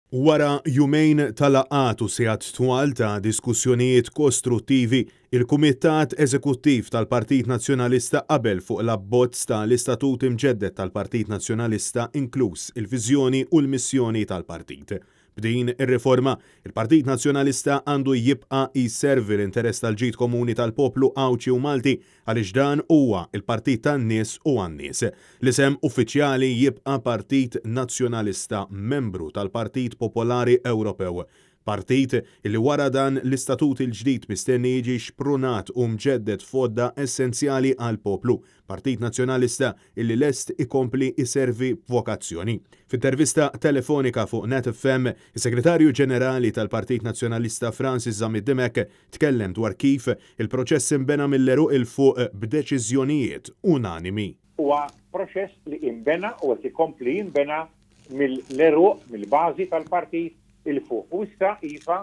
Wara jumejn ta' laqgħat u sigħat twal ta' diskussjonijiet kostruttivi, il-Kumitat Eżekuttiv tal-Partit Nazzjonalista qabel fuq l-abbozz ta' l-Istatut imġedded tal-Partit Nazzjonalista inkluż il-viżjoni u l-missjoni tal-partit. B'din ir-riforma, il-Partit Nazzjonalista għandu jibqa' jservi l-interess tal-ġid komuni tal-poplu Għawdxi u Malti għaliex dan huwa l-partit tan-nies u għan-nies. L-isem uffiċjali jibqa' Partit Nazzjonalista membru tal-Partit Popolari Ewropew. Partit illi wara dan l-istatut il-ġdid mistenni jiġi xprunat u mġedded f'għodda essenzjali għall-poplu. Partit Nazzjonalista illi lest ikompli jservi b'vokazzjoni. F'intervista telefonika fuq Net FM, is-Segretarju Ġenerali tal-Partit Nazzjonalista Francis Zammit Dimech tkellem dwar kif il-proċess inbena mill-għeruq 'il fuq b'deċiżjonijiet unanimi. Huwa proċess li inbena u qed ikompli jinbena mill-għeruq, mill-bażi tal-partit 'il fuq. U issa, iva,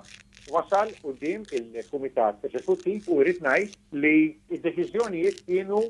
wasal quddiem il-Kumitat Eżekuttiv u rrid ngħid li d-deċiżjonijiet kienu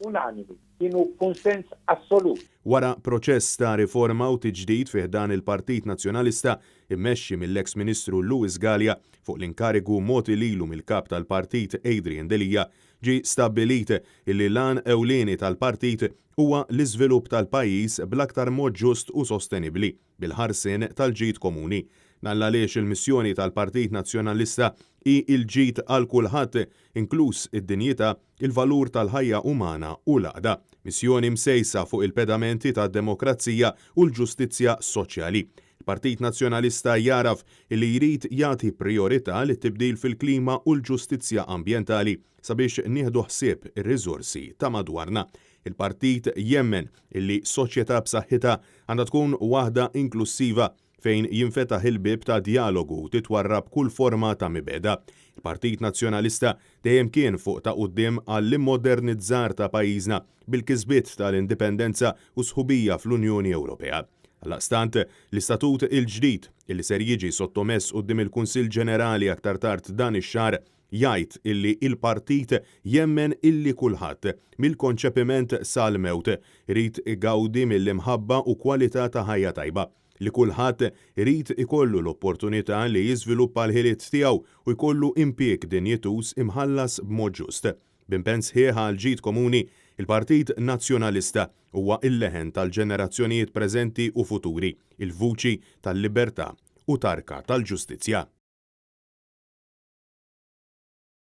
unanimi, kienu b'kunsens assolut. Wara proċess ta' riforma u tiġdid fi ħdan il-Partit Nazzjonalista, immexxi mill-eks Ministru Louis Galea fuq l-inkarigu mogħti lilu mill-Kap tal-Partit Adrian Delia, ġie stabbilit illi l-għan ewlieni tal-partit huwa l-iżvilupp tal-pajjiż bl-aktar mod ġust u sostenibbli, bil-ħarsien tal-ġid komuni. Dan l-għaliex il-missjoni tal-Partit Nazzjonalista hi l-ġid għal kulħadd, inkluż id-dinjità, il-valur tal-ħajja umana u l-għaqda. Missjoni msejsa fuq il-pedamenti tad-demokrazija u l-ġustizzja soċjali. Il-Partit Nazzjonalista jagħraf illi jrid jagħti prijorità lit-tibdil fil-klima u l-ġustizzja ambjentali sabiex nieħdu ħsieb ir-riżorsi ta' madwarna. Il-partit jemmen illi soċjetà b'saħħitha għandha tkun waħda inklussiva fejn jinfetaħ il-bieb ta' djalogu u titwarrab kull forma ta' mibegħda. Il-Partit Nazzjonalista dejjem kien fuq ta' quddiem għall-immodernizzar ta' pajjiżna bil-kisbiet tal-Indipendenza u s-sħubija fl-Unjoni Ewropea. Għaldaqstant, l-Istatut il-ġdid, illi ser jiġi sottomess quddiem il-Kunsill Ġenerali aktar tard dan ix-xahar, jgħid illi il-partit jemmen illi kulħadd, mill-konċepiment sal-mewt, irid igawdi mill-imħabba u kwalità ta' ħajja tajba. Li kulħadd irid ikollu l-opportunità li jiżviluppa l-ħiliet tiegħu u jkollu impieg dinjituż imħallas b'mod ġust. B'impenn sħiħ għall-ġid komuni, il-Partit Nazzjonalista huwa l-leħen tal-ġenerazzjonijiet preżenti u futuri, il-vuċi tal-libertà u tarka tal-ġustizzja.